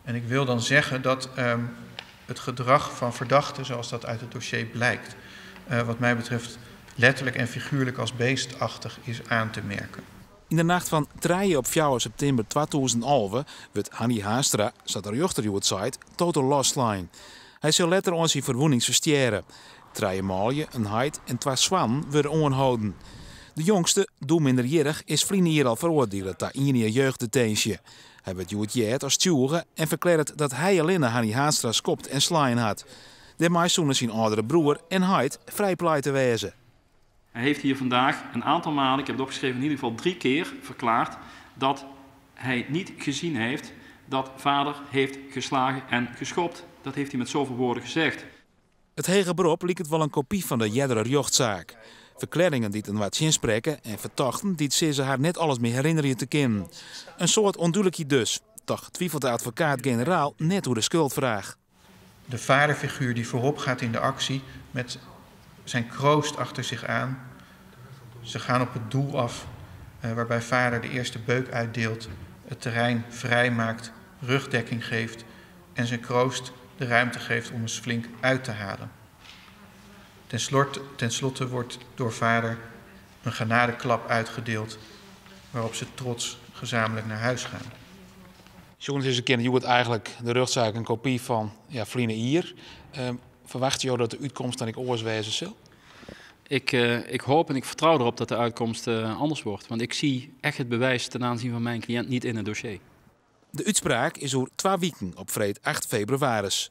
En ik wil dan zeggen dat het gedrag van verdachte, zoals dat uit het dossier blijkt, wat mij betreft letterlijk en figuurlijk als beestachtig is aan te merken. Yn de nacht fan 3 op 4 septimber 2011 wurdt Hannie Haanstra, sa't de rjochter hjoed seit, total loss slein. Hy sil letter oan syn ferwûnings ferstjerre. Trije manlju, in heit en twa soannen wurde oanholden. De jongste, doe minderjierrich, is ferline jier al feroardiele ta ien jier jeugddetinsje. Hy wurdt hjoed heard as tsjûge en ferklearret dat hy allinne Hannie Haanstra skopt en slein hat. Dêrmei soene syn âldere broer en heit frijpleite wêze. Hij heeft hier vandaag een aantal malen, ik heb het opgeschreven, in ieder geval 3 keer verklaard dat hij niet gezien heeft dat vader heeft geslagen en geschopt. Dat heeft hij met zoveel woorden gezegd. It heger berop liket wol in kopy fan de eardere rjochtsaak. Ferklearringen dy't inoar tsjinsprekke en fertochten dy't sizze har net alles mear herinnerje te kinnen. In soad ûndúdlikheid dus. Toch twifelt de advokaat-generaal net oer de skuldfraach. De vaderfiguur die voorop gaat in de actie met zijn kroost achter zich aan. Ze gaan op het doel af, waarbij vader de eerste beuk uitdeelt, het terrein vrijmaakt, rugdekking geeft en zijn kroost de ruimte geeft om eens flink uit te halen. Ten slotte wordt door vader een genadeklap uitgedeeld waarop ze trots gezamenlijk naar huis gaan. Jongens, is een keer hjoed eigentlik de rjochtsaak in kopy fan, ja, ferline jier. Ferwachtsje jo dat de útkomst dan ek oars wêze sil? Ik hoop en ik vertrouw erop dat de uitkomst anders wordt. Want ik zie echt het bewijs ten aanzien van mijn cliënt niet in het dossier. De útspraak is oer 2 wiken op freed 8 febrewaris.